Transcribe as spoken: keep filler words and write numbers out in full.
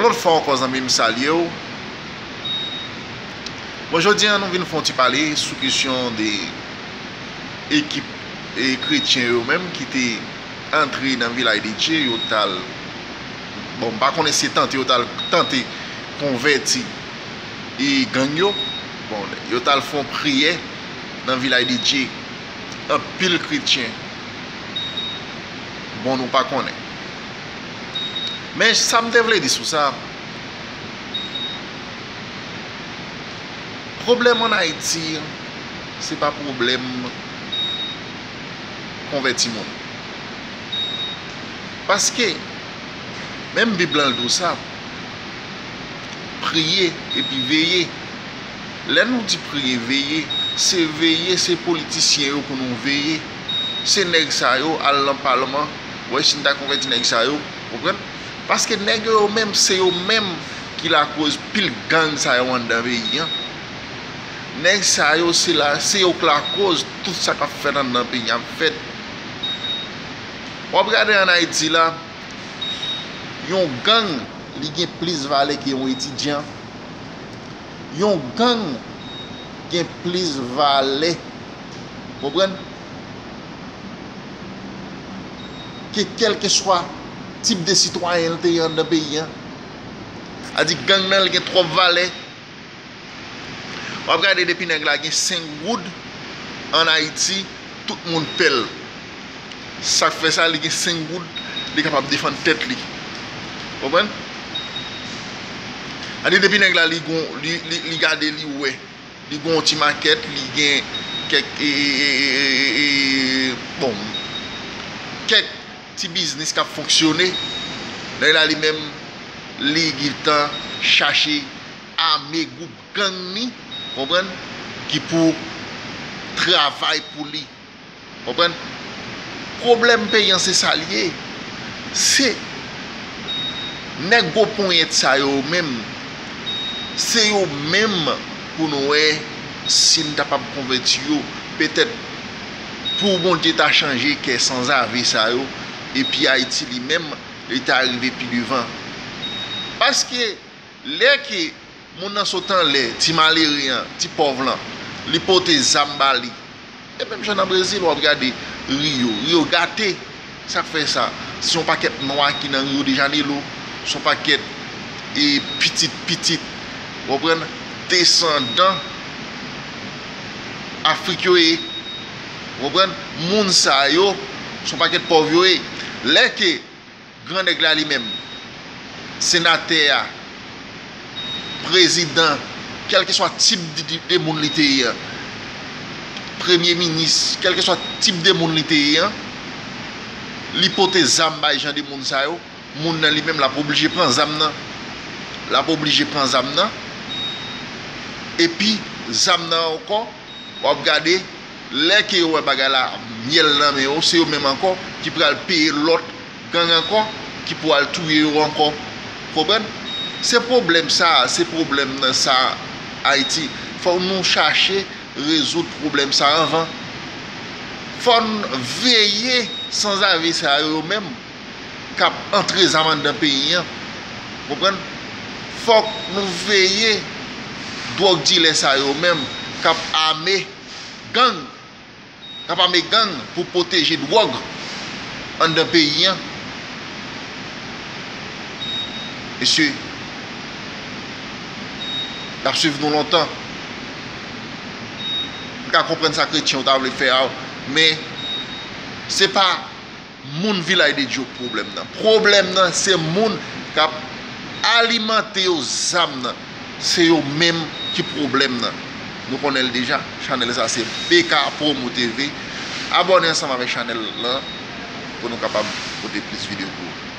Yon lòt fwa ankò, zanmi m, salye w. Bon, jodi a, nou vin fè yon ti pale sou kesyon de ekip e kretyen yo menm ki te antre nan Vilaj de Dye, yo t al, bon, m pa konnen si se tante, yo t al tante konvèti e gang yo. Bon, yo t al fè yon priyè nan Vilaj de Dye. Anpil kretyen, bon, nou pa konnen. Men sa m te vle di sou sa, pwoblèm ann Ayiti, se pa pwoblèm konvèti moun. Paske, menm Bib lan di w sa, priye epi veye. Lè nou di priye, veye, se veye, se politisyen yo pou nou veye. Se nèg sa yo al nan palman, wè si n ta konvèti nèg sa yo, konprann? Paske nèg yo, yo menm, se yo menm ki lakoz pil gang sa yo anndan peyi an. Nèg sa yo, se la, se yo k lakoz tout sa k ap fèt anndan peyi an ap fèt. W ap gade ann Ayiti la, yon gang, li gen plis valè ke yon etidyan. Yon gang gen plis valè, konprann? Ke kèlkeswa tip de sitwayen l te ye anndan peyi an. A di gang nan, li gen twòp valè. W ap gade depi nèg la gen senk goud ann Ayiti, tout moun pè l. Sa k fè sa, li gen senk goud, li kapab defann tèt li. Konprann? A di depi nèg la, li gon, li, li, li gade, li wè. Li gon yon ti makèt, li gen kèk, e, e, e, e, e, e, bon, kèk ti biznis k ap fonksyone. Nèg la li menm, li gentan chache ame gwoup gang li, konprann, ki pou travay pou li. Konprann? Pwoblèm peyi an se sa l ye. Se nèg gwo ponyèt sa yo menm, se yo menm pou nou wè si n ta p ap konvèti yo. Petèt pou Bondye ta chanje kè sanzave sa yo, epi Ayiti li menm, li ta rive pi devan. Paske lè ke moun nan sot anlè, ti malere an, ti pòv lan, li pote zam ba li. E menm jan nan Brezil, w ap gade ri yo, ri yo gate. Sa k fè sa? Se yon pakèt nwa ki nan Rio de Janeiro, se yon pakèt, e, pitit pitit, w konprann, desandan Afrik yo ye, w konprann, moun sa yo, se yon pakèt pòv yo ye. Lè ke gran nèg la li menm, senatè a, prezidan, kèlkeswa tip de, de, de moun li te ye an, premye minis, kèlkeswa tip de moun li te ye an, li pote zam bay jan de moun sa yo, moun nan li menm l ap oblije pran zam nan. L ap oblije pran zam nan. Epi, zam nan ankò, w ap gade, lè ke yo wè bagay la myèl nan men yo, se yo menm ankò ki pral peye lòt gang ankò, ki pou al touye yo ankò. Konprann? Se pwoblèm sa, se pwoblèm nan sa, Ayiti. Fò nou chache rezoud pwoblèm sa anvan. Fò n veye sanzave sa yo menm k ap antre zam anndan peyi an. Konprann? Fòk nou veye dwòg dilè sa yo menm k ap ame gang, k ap ame gang pou pwoteje dwòg anndan peyi an. Mesye, n ap swiv nou lontan. M ka konprann sa kretyen yo ta vle fè a, men se pa moun Vilaj de Dye k pwoblèm nan. Pwoblèm nan, se moun k ap alimante yo zam nan. Se yo menm ki pwoblèm nan. Nou konnen l deja. Chanèl sa se B K Promo T V. Abòne ansanm avèk chanèl lan pou nou kapab pote plis videyo pou ou.